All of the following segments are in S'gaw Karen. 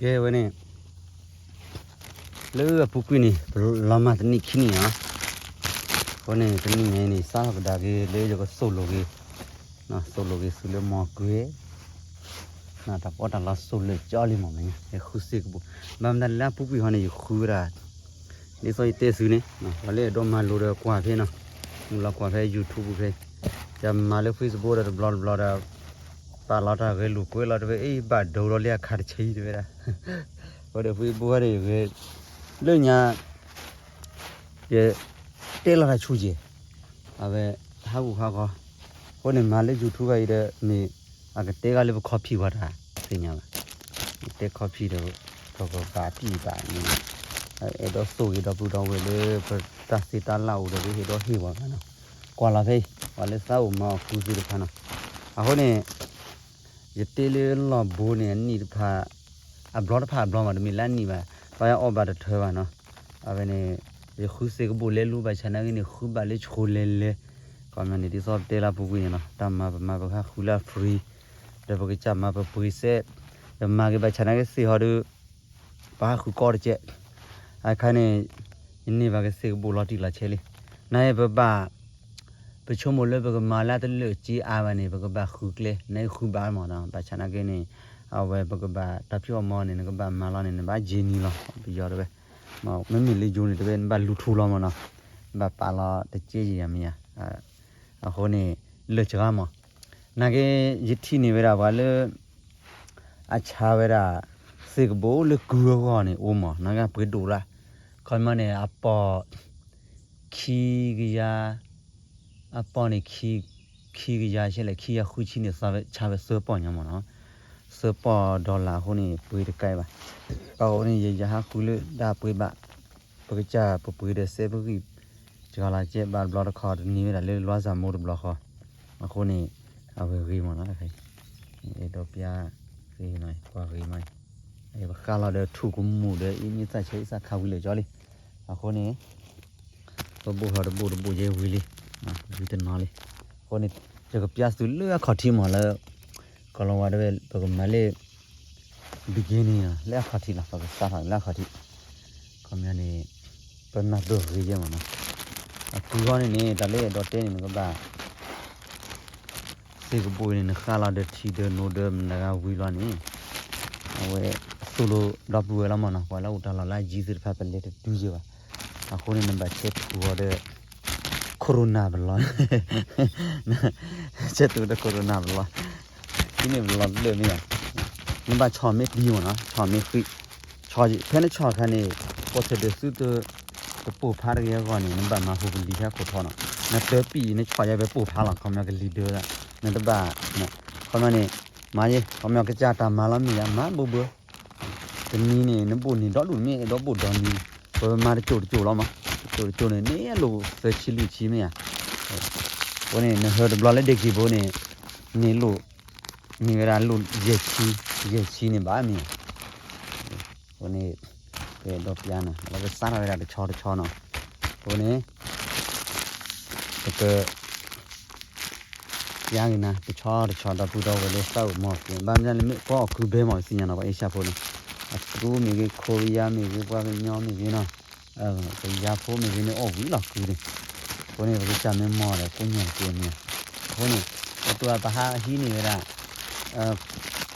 ကဲဝဲန့ၣ် လၢအပူၤကွံာ်န့ၣ် ပလီၤမၢ်တနံၣ်ခံနံၣ်နီၤ. အဃိန့ၣ် တနံၣ်ညါအံၤန့ၣ် စးထီၣ်ကဒါက့ၤလၢယကသိၣ်လိာ်က့ၤ, သိၣ်လိာ်က့ၤသုလၢမီၤကွ့, တၢ်ပီးတၢ်လီသိၣ်လိာ်ကၠီလံမးမ့ၢ်ညါ ယဃုစ့ၢ်ကဘိၣ်, ဘၣ်မတၤလၢအပူၤကွံာ်ဟီန့ၣ် ယဃုဝဲဒၣ် ဒ်သိးယတဲသုန့ၣ် ပှၤလၢအဲၣ်ဒိးမၤလိာ်ဒီးကွၢ်ဖဲနီၤ, မုၢ်လီၤကွၢ်ဖဲ YouTube ဖဲ, ယမၤလၢ Facebook ဒီးတဘျီတဘျီဒီး ပာ်လီၤတၢ်ဂဲၤလိာ်ကွဲလီၤတဝဲ အံၤဘၣ်ဒိးလီၤလၢအခါတဆံတဝဲဒၣ်, ဝဲဒီး Facebook ဝဲန့ၣ်ဂဲၤ, လၢညါ ယတဲလီၤတၢ်ဆူၣ်ယဲၢ်, အဝဲ ဟးဂူာ်ဟးဂီၤ, အဃိန့ၣ်မၤလၢ YouTube အံၤဒီး မ့ၢ်အကတဲဂၤလၢပ copy ဝဲတၢ်သ့ၣ်ညါဘၣ်, တဲ copy ဒီး ပကဘၣ်ပံၢ်ဘၣ်န့ၣ်, အဲၣ်ဒိးသိၣ်ဂ့ၤဒီပုၢ်ဒီဝဲၢ်လၢ ပတၢ်စံးတၢ်လၢအိၣ်ဒီး ပဟ့ၣ်ဒီးဟ့ၣ်ဝဲဂၤနီၤ, ကွၢ်လီၤဖဲအံၤ ပှၤလၢသးအိၣ်မၤအီၣ်ဃုသ့ၣ်တဖၣ်နီၤ, အဃိန့ၣ် ယတဲလၢလီၢ်ဘိန့ၣ် အနံၣ်တဖၣ် အဘျီတဖၣ်အဘျီမး တမ့ၢ်လၢအနံၣ်ဘၣ်, ပှၤအီၣ်ဘၣ်တထၢဘၣ်နီၤ, အဝဲန့ၣ် ယဃုစ့ၢ်ကဘိၣ်လဲၤလူၤဘၣ်ဆၣ်နာ်က့န့ၣ် ဃုဘၣ်လၢဆိလဲၤလဲၤ, ခီပညီန့ၣ် ဒ်သိးပတဲလၢပူၤကွံာ်န့ၣ်လီၤ, တၢ်မၤပမၤပဟးဃုလၢ free, ဒီးပကစၢ်မၤပပှ့ၤစဲး, ဒီးမၤက့ၤဘၣ်ဆၣ်နာ်က့စ့ၢ်ဟီဒီး ပဟးဃုကီတကဲး, အခါန့ၣ် ယန့ၢ်ဘၣ်က့ၤစ့ၢ်ကဘိၣ်လီၤတံၢ်လီၤဆဲးလံ, နာ်က့ပဘၣ် ပဆိကမိၣ်လၢပကမၤလၢတလၢာ်က့အါဘၣ်န့ၣ် ပကဘၣ်ဃုကျဲ, နာ်က့ဃုဘၣ်မးနီၤ, ဘၣ်ဆၣ်နာ်က့န့ၣ် အဝဲပကဘၣ်တၢ်ဖံးအီၣ်မီန့ၣ် နဘၣ်ယ့ၤနံၤလီၤ, ပယီၤတဝဲ, မ့မ့ၢ်လၢယိၤန့ၣ်တဝဲ နဘၣ်လူၤထူလီၤမးနီၤ, နဘၣ်ပာ်လီၤတကဲယံၤယၤမ့ၢ်ယၤ, အဃိန့ၣ် လၢာ်စှၤမး, နာ်က့ ယထံၣ်န့ၢ်ဝဲဒၣ်ပှၤလၢ အဆါဝဲဒၣ် စ့ၢ်ကဘိၣ်လၢကုၢ်အဂီၢ်န့ၣ် အိၣ်မး နာ်က့ပှ့ၤဒိၣ်လၢ်, ခီမီန့ၣ် အပီၢ် ခံကယၤ, အပီၢ်န့ၣ် ခံကယၤဆဲလဲၣ် ခံကယၤဃုဆံန့ၣ် ဆါဝဲသၢပီၢ်ညါမးနီၤ, သၢပီၢ် dollar အဃိန့ၣ် ပှ့ၤတကဲဘၣ်, အဃိန့ၣ် ယယဟးဃုလၢတၢ်ပှ့ၤဘၣ်, ပကစၢ်ပပှ့ၤဒီးစဲးပဂံၢ်, စှၤလီၤကဲဘၣ်တဘျီတခီ တနံၤဝဲဒၣ်လၢလွါစၢ်မိၢ်တဘျီဃီ, အဃိန့ၣ် အဝဲဂ့ၤမးနီၤ, အဲၣ်ဒိးပျါ ဂ့ၤနီၤ ကွၢ်ဂ့ၤမး, ပဃၣ်လီၤဒီးထူၣ်ကမူၣ်ဒီး အံၤမ့ၢ်သၣ်ဆဲးအံၤသၣ်ခါဝံၤလၢာ်ကၠီလံ, အဃိန့ၣ် ပဘိၣ်ထီၣ်တဘိၣ်တဘိၣ်ယဲဝံၤလံ, ဝံၤတနီၤလံ, အဃိန့ၣ် ယကပျါသုလၢအခီၣ်ထံးမးလၢ ကီၤလၤဝါတဝဲ ပကမၤလၢ beginning လၢအခီၣ်ထံးလီၤ, ပကစးထီၣ်လၢအခီၣ်ထံး, ခီပညီန့ၣ် ပနၢ်ပၢၢ်ဂ့ၤယဲမးနီၤ, အကုၢ်ဂီၢ်န့ၣ်န့ၣ် တၢ်လၢအဲၣ်ဒိးတဲန့ၣ် နကဘၣ် စ့ၢ်ကဘိၣ်အံၤန့ၣ် နဃၣ်လီၤဒီးထံဒီးနိဒီးမတၤဂၤဝံၤလီၤန့ၣ် အဝဲသိၣ်လိဒီပုၢ်ဝဲၢ်လီၤမးနီၤ, ပှၤလၢအိၣ်တၢ်လီၢ်လၢအယံၤသ့ၣ်တဖၣ် ပလဲၤတတုၤယဲဘၣ်, အဃိန့ၣ် နဘၣ်ဆဲးထူအီၤဒီး corona ပလီၢ်, ဆဲးထူဒီး corona ပလီၢ်, ဒ်န့ၣ်ပလီၢ်တလၢာ်မ့ၢ်ဧါ, နဘၣ်ဆီၣ်မ့ၢ်ပျံၤမးနီၤ, ဆီၣ်မ့ၢ်ဃံး, ဆီၣ်ဖဲနဆီၣ်အခါန့ၣ် ပိာ်ထၢၣ်ဒၢးသုတ တပိာ်ဖးတဂ့ၤအဂီၢ်န့ၣ် နဘၣ်မၤဟူးကလံၤဖဲခိၣ်ထီနီၤ, နတၢပံၣ်အံၤ နဆီၣ်ယါဖဲပိာ်ဖးလီၤ, ခီပညီကလံၤဒၢဒၣ်, နတဘၣ်, ခီပညီန့ၣ် မၤယဲ ခီပညီကစၢ်တၢ်မၤလီၤမ့ၢ်ယါ မၤဘၢဘၢ တနံၤန့ၣ် နဘိၣ်န့ၢ်ဒီဒူၣ် မ့ၢ်အဲၣ်ဒိးဘိၣ်ဒီနံၤ, ပမၤတစိၢ်တစိၢ်လီၤမး, တစိၢ်တစိၢ်န့ၣ် န့ၢ်လိာ်သၢဆံလွံၢ်ဆံမ့ၢ်ဧါ, အဃိန့ၣ် နဟၢတဘျီလၢဒ့ၣ်ကံၢ်ဘိန့ၣ် န့ၢ်လိာ် န့ၢ်ဝဲဒၣ်လိာ်ယဲၢ်ဆံ, ယဲၢ်ဆံန့ၣ်ဘၣ်မ့ၢ်ဧါ, အဃိန့ၣ် ပအဲၣ်ဒိးပျါနီၤ လၢပစးထီၣ်ဝဲဒၣ်တဆီတဆီနီၤ, အဃိန့ၣ် ပက ပျါက့ၤနၤ တဆီတဆီ ဒီပုၢ်ဒီဝဲၢ်လၢသးအိၣ်မီၢ်က့ၤ ဘၣ်မနုၤလဲၣ် မ့ၢ်ပှၤအီၣ်ကုၢ်ဘဲမး ပသ့ၣ်ညါနီၤ ပှၤအ့ၡၢၣ်ဖိန့ၣ် အသူမ့ၢ်ဂ့ၤ ခိရံယါမ့ၢ်ဂ့ၤ ပှၤကညီမ့ၢ်ဂ့ၤနီၤ ကယၤဖိမ့ၢ်ဂ့ၤန့ၣ် အီၣ်ဝံၤလီၤကုၢ်န့ၣ်, အဃိန့ၣ် ပကစၢ်မ့ၢ်မီၢ်ဒီး ကိညၢ်တက့ၢ်မ့ၢ်ဧါ, အဃိန့ၣ် ပတုၤပဟးဟံးန့ၢ်ဝဲဒၣ်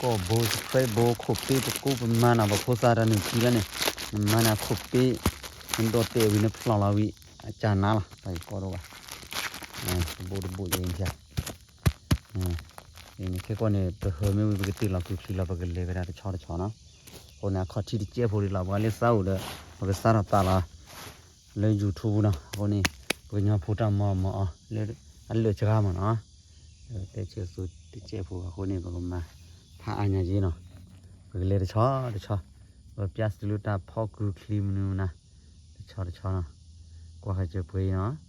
ကိၣ်ဘိ subscribe ဘိ ခိၣ်ပ့ ပကိးပမၤနီၤ ပဖိသၣ်တၢ်နုၢ်ထံလၢန့ၣ် နမၤန့ၢ်ခိၣ်ပ့ နဒိးတဲာ်ဝံၤ နဖျီၣ်လီၤဝံၤ အကၢ်နါလီၤ ပှၤကီဒိၣ်ဘၣ် တဘိတဘိယဲအံၤဖျါ ခဲကီၢ်န့ၣ် ပဟၢမ့ၢ်ဝံၤ ပကတ့ၢ်လီၤကုၢ်ချံလီၤ ပကလဲၤဝဲဒၣ်တဆီတဆီနီၤ, အဃိန့ၣ် အခီၣ်ထံးတကဲးဖိဒံးလီၤ ပှၤလၢသးအိၣ်ဒီး ပကစးထီၣ်ပာ်လီၤ လၢ YouTube နီၤ, အဃိန့ၣ် ပကညီဖိတၢ်မီမီအီၤ လၢအလၢာ်စှၤမးနီၤ, တဲဆၢသူတကဲးဖိအဃိန့ၣ် ပကမၤဖးအါညါက့နီၤ, ပကလဲၤတဆီတဆီ, ပပျၢ်သုလၢတၢ်ဖီကုၢ်ချံမနုၤမနၤ, တဆီတဆီနီၤ, ကွၢ်ဃဲၤစၢၤပှဲၤအံၤနီၤ